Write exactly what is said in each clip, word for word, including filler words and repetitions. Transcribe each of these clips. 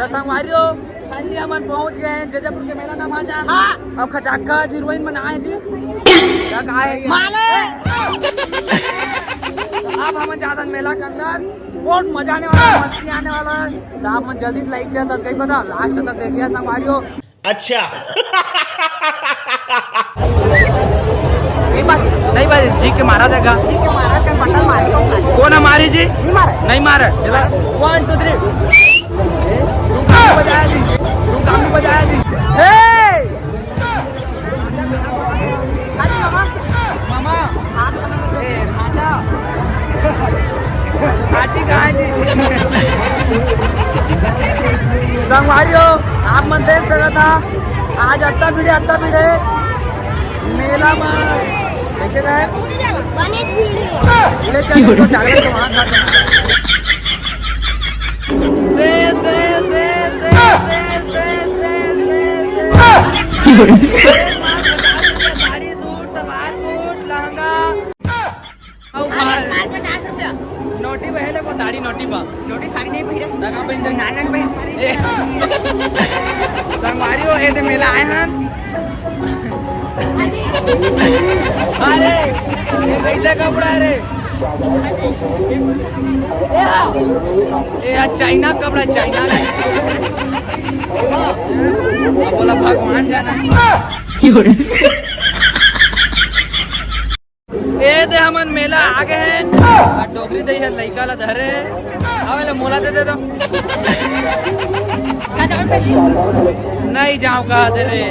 संगवारी हो, finally हमन पहुंच गए हैं जैजैपुर के मेला ना भांचा। हाँ। अब खचाखच हीरोइन मन आए जी। क्या कहा है ये? माले। तो अब हमन जात हन मेला के अंदर, बहुत मजा आने वाला है, मस्ती आने वाला है। तो आप मन जल्दी से like, share, subscribe कर दो, last तक देखिए संगवारी हो। अच्छा। नहीं बाजी, नहीं बाजी, जी के मारा देगा। जी के मारा, तेरे बटन मारी, कौन है? कौन है मारी जी? नहीं मारा। नहीं मारा। चला, one, two, three। रुका भी बजाया जी, रुका भी बजाया जी। हे! मामा। ए, भांजा। भांजी कहाँ है जी? संगवारी हो, आप मन देख सकत हा, आज अत्ता भीड़ हे, अत्ता भीड़ हे। मेला में कैसे का है? बने भीड़ हे। ले चल, तो चाकलेट तो वहाँ खा। से, से, से, से, से, से, से, से, से। Sari, suit, salwar suit, lehenga. अउ माल, माल पचास रुपया। नोटी बहे ले वो साड़ी नोटी बा। नोटी साड़ी नहीं पहिरे। लगा पे इंजन नानन पे साड़ी। ए। संगवारी हो, ए दे मेला आए हन। अरे, ये कैसा कपड़ा रे? ए, आ चाइना कपड़ा, चाइना में। अब बोला भगवान जाना। ए दे हमन मेला आ गए हैं। आ डोकरी दई है, लइका ला धरे। आवे ले मोला दे दे तो। नहीं जाओ कहा दे रे।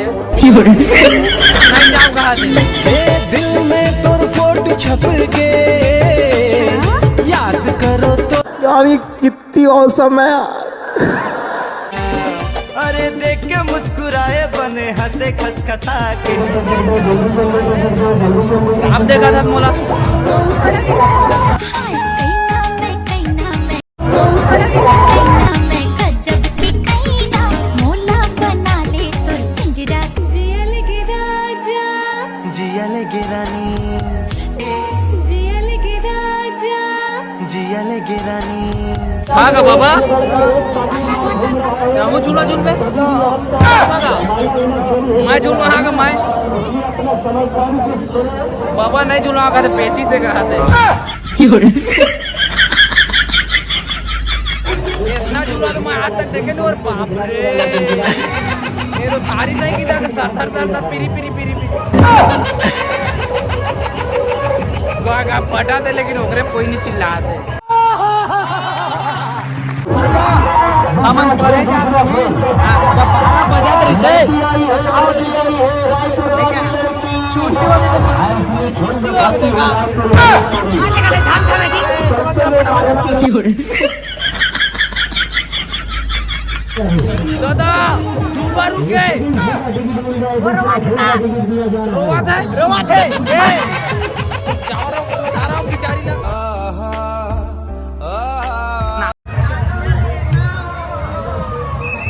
नहीं जाओ कहा दे। ए दिल में तोर फोटो छप के याद करो तो। यार ये कितनी औसम है यार। अरे देख के मुस्कुराए बने हंसे खसखसा के। आप देखा था मोला। जिया लगे रानी। जिया लगे रानी। हाँ गा बाबा। हमू झूला झूलबे। मैं झूलवा हाँ गा मैं। बाबा नहीं झूलवा का तो पेची से कहा थे। इतना झूला तो मैं आज तक देखे नहीं। और बाप रे, ये तो थारी सही की था, सर सर सर सर, पिरी पिरी पिरी पिरी। गा गा फटा थे, लेकिन ओकरे कोई नहीं चिल्ला थे। हमन परे जात रहे, जब बारह बजत रहिसे, तो का होत रहिसे? छुट्टी होती तो छुट्टी होती तो का? ए, चलो, चलो, फटाफट, चलो। दादा, झूमर रुक गए। रोवा था? रोवा थे। ए, जाओ रे, उतारा बिचारी ला।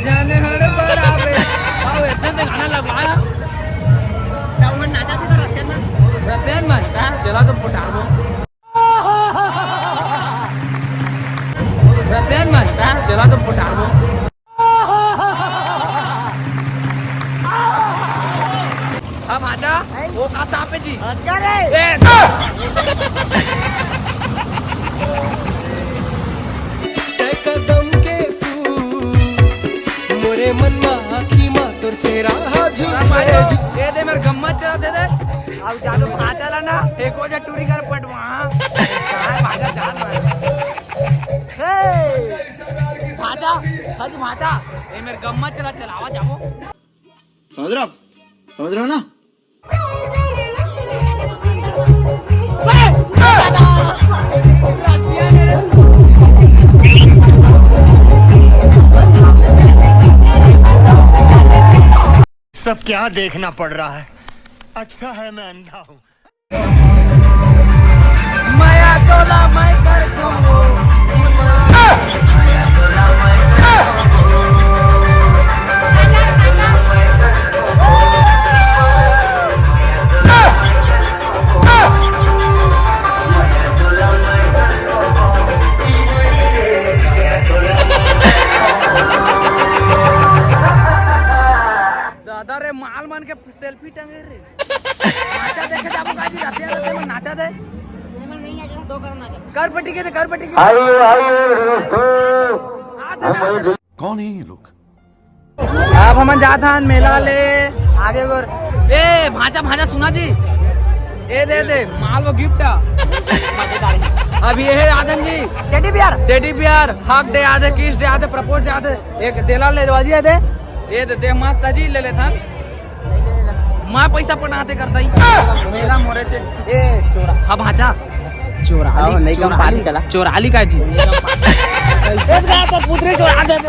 जाने हड़ पर आवे। आओ, इतने से गाना लगवाया। तो उमन नाचा थी तो रसियन ना। रसियन मन, हाँ, चला तो फुटाबो। रसियन मन, हाँ, चला तो फुटाबो। हाँ, भांजा, वो का सांप है जी? हट कर रे। ए! तय कदम के फूल, मोरे मन मा आँखी मा तोर चेहरा हा झूम ए दे मेरे गम्मा चला दे दे। अब जादू भांजा ला ना, एक वजह टूरी कर पटवा। हाँ, भांजा जान मार। हे! भांजा, हाँ जी भांजा, ए मेरे गम्मा चला, चलावा जाबो। समझ रहे हो आप? समझ रहे हो ना? सब क्या देखना पड़ रहा है? अच्छा है मैं अंधा हूँ। माया टोला मैं कर दूँ। सेल्फी टंगे रे। नाचा देखे जाबो गाजी, रसिया रसिया में नाचा दे। कर पट्टी के दे, कर पट्टी के। आइए, आइए, दोस्तों। आ दे ना, आ दे। कौन है ये लोग? अब हमन जात हन मेला ले आगे बर। ए भांचा, भांचा सुना जी, ए दे दे माल वो गिफ्ट। अभी ये है आदन जी, टेडी बियर, टेडी बियर, हक दे आदे, किस दे आदे, प्रपोज दे आदे, एक देला ले बाजी दे। ए दे दे मस्त जी, ले ले थन। मैं पैसा पटाते करता ही। मेरा मोरे चे। ए चोरा, हाँ भांचा। चोरा आओ, ली, नहीं कम चोरा पारी ली, चला। चोरा ली का जी। एक बार तो पुतरे चोरा दे दे।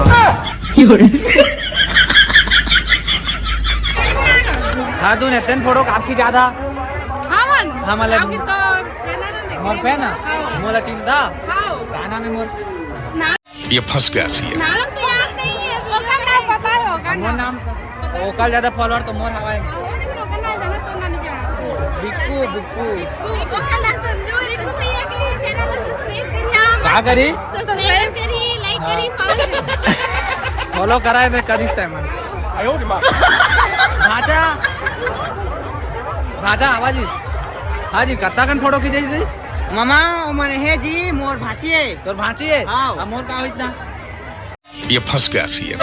हाँ, तू नितिन फोटो काफी ज्यादा। हाँ, मन। हाँ, मतलब आपकी तो है ना, ना, मोर पे ना? हाँ। मोला चिंता। हाँ। का नाम है मोर? नाम ये फंस गया सी है। नाम तो याद नहीं है, वो सब नाम पता होगा मोर ना। नाम, ओकर ज्यादा फॉलोअर तो मोर हवाए। हाँ, वो लेकिन ओकर नाम जाना तो ना निकला। बिक्कू, बिक्कू। बिक्कू, ओकर नाम संजू। बिक्कू भैया के चैनल ला सब्सक्राइब करिए। का करी? सब्सक्राइब करी, लाइक करी, फॉलो करी। फॉलो कराए दे करिस तै मन। आयो रे माँ। भांचा, भांचा आवाज ही। हाँ जी, कत्ता कन फोटो खींचे सी? मामा, ओ मन हे जी, मोर भांची हे। तोर भांची हे? हाँ। अब मोर का होई इतना? ये फंस गया सीएम।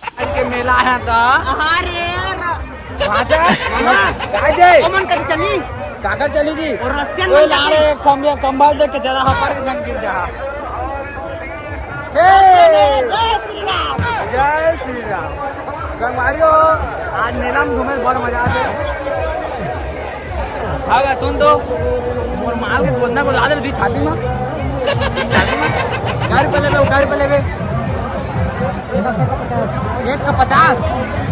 आज के मेला है तो। अरे र- भांचा, मामा, काय जे? ओ मन कति चली? काकर चली जी? और रसियन ओए मन लाड़े, चली। कम-, कंबल दे के जरा हपर के झन गिर जा। हे! जय श्री राम। जय श्री राम। संगवारी हो, आज मेला में घूमे बड़ मजा आथे। हाँ बे, सुन तो, मोर माल के गोदना को ज्यादा दी छाती में, छाती में। घर पे लेबे, घर पे लेबे। एक का पचास।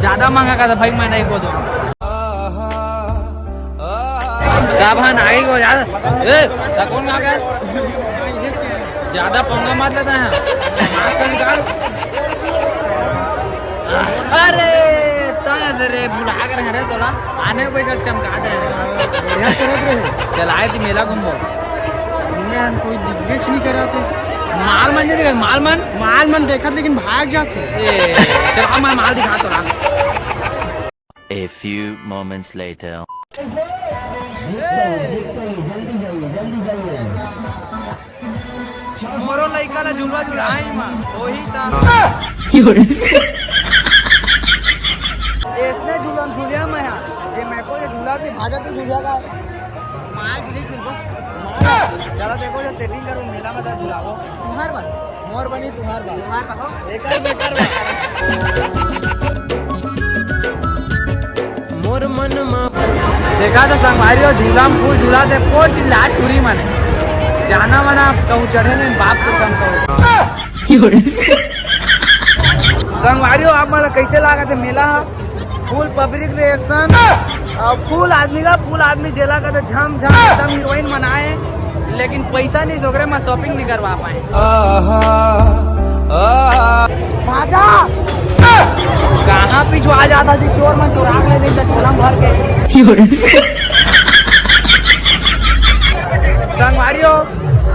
ज्यादा महंगा का था भाई, मैं नहीं को दूँ। का भान आई को यार। ए, ता कौन आ गया? ज्यादा पंगा मत लेता है। मास्क निकाल। अरे, तय से रे, भुला कर रे तोला। आने को एक चमका दे। बढ़िया तरह रे। चल आए थी मेला घूमबो। मैं कोई दिग्गज नहीं करा थे। माल मन नहीं दिखा, माल मन। माल मन देखत लेकिन भाग जाते। ए, चल आ, मैं माल दिखा तोला। A few moments later. मोरो लइका ला झुलवा झुलाई मा, ओही ता। एसने झुलम झुलिया मैं हा, जे मैं को ये झुला के भाजा तो झुलिया का। माल झुली झुलबो। चला देखो, जे सेटिंग करो, मेला में तो झुलाओ। तुम्हार बात। मोर बनी तुहार बा। तुहार बा हो। एकर बेकर बा। मोर मन मा। देखा तो संगवारी हो, झूला में फूल झूला दे, कोई चिल्ला छुरी मने। जाना मना कहूँ चढ़े नहीं, बाप को कम कहूँ। संगवारी हो, आप मतलब कैसे लागा थे मेला? फुल पब्लिक रिएक्शन और फुल आदमी का, फुल आदमी जेला का तो झम झम एकदम हीरोइन मनाए, लेकिन पैसा नहीं, ओकरे में शॉपिंग नहीं करवा पाए। भाजा कहाँ पीछू आ जाता जी, चोर मन चोरा के ले जाता झोला में भर के। संगवारी हो,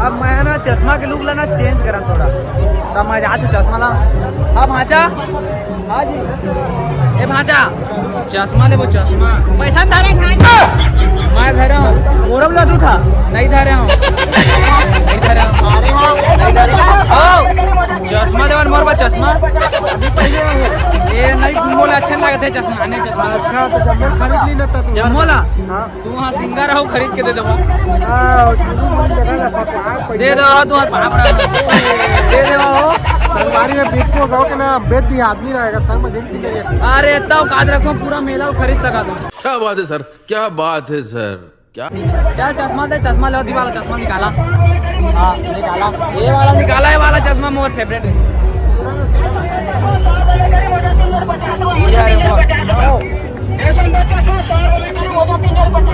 अब मैं ना चश्मा के लुक लेना चेंज करन थोड़ा, तब मैं जात हूँ चश्मा ला। हाँ भांचा, हाँ जी। ए भांचा, चश्मा लेबो चश्मा। पैसा धरे खान। मैं धरे हूँ। मोरम ला दू ठा। नहीं धरे हूँ। नहीं धरे हूँ। अरे हाँ। नहीं धरे हूँ। ओ, चश्मा लेवन मोर बा चश्मा। ए नहीं, मोला अच्छा लगत है चश्मा, आने चश्मा। अच्छा, तो जब मैं खरीद ली ना, तो तू जब मोला। हाँ। तू वहाँ सिंगर हो, खरीद के दे देबो। हाँ, चुरू मुड़ी लगा ना, पापा, पैसा। दे दो, तुम्हारे पाप रहा। दे दे बाबू। संगवारी में बिक्को गाँव के ना बेच दिया आदमी ना आएगा, संग में जिंदगी के लिए। अरे, तब काद रखो, पूरा मेला खरीद सका तुम। क्या बात है सर, क्या बात है सर, क्या। चल, चश्मा दे, चश्मा लो, दी वाला चश्मा निकाला। हाँ, निकाला। ये वाला निकाला, ये वाला चश्मा मोर फेवरेट है। ये रे, वो।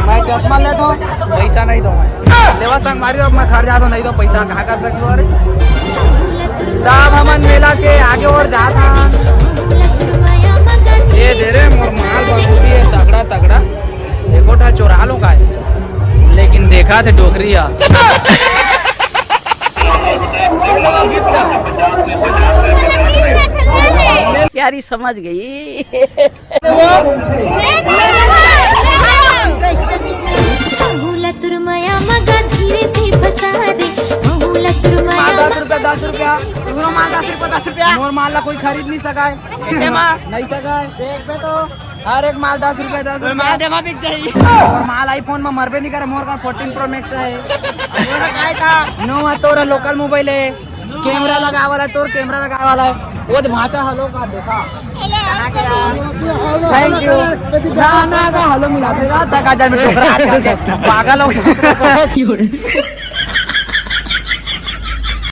मैं चश्मा ले दो, पैसा नहीं दो मैं। लेवा संगवारी, अब मैं घर जा दो, नहीं दो पैसा, कहाँ कर सकी हो रे? तब हमन मेला के आगे और जात हन। ये दे रे, मोर माल बंदूकी है, तगड़ा, तगड़ा। एको ठा चोरा लो का है? लेकिन देखा थे डोकरी आ। प्यारी समझ गई। महूला तुरमया मगा धीरे से फसा दे। महूला तुरमया माल दस रुपया, दस रुपया। पूरा माल दस रुपया, दस रुपया। मोर माल ला कोई खरीद नहीं सका है। कैसे माल? नहीं सका है। देख पे तो। हर एक माल दस रुपया, दस रुपया। माल देवा बिक जाही। और माल iPhone में मरबे नहीं करे, मोर का fourteen Pro Max है। मोर का काय था? नो, तोरा local mobile है। कैमरा लगा वाला, तोर कैमरा लगा वाला है। वो तो भांचा hello का देखा। Thank you। ना, ना, ना, hello मिला देगा, तक आ जाए, मैं ठोकरा आ जाए। पागल हो गया।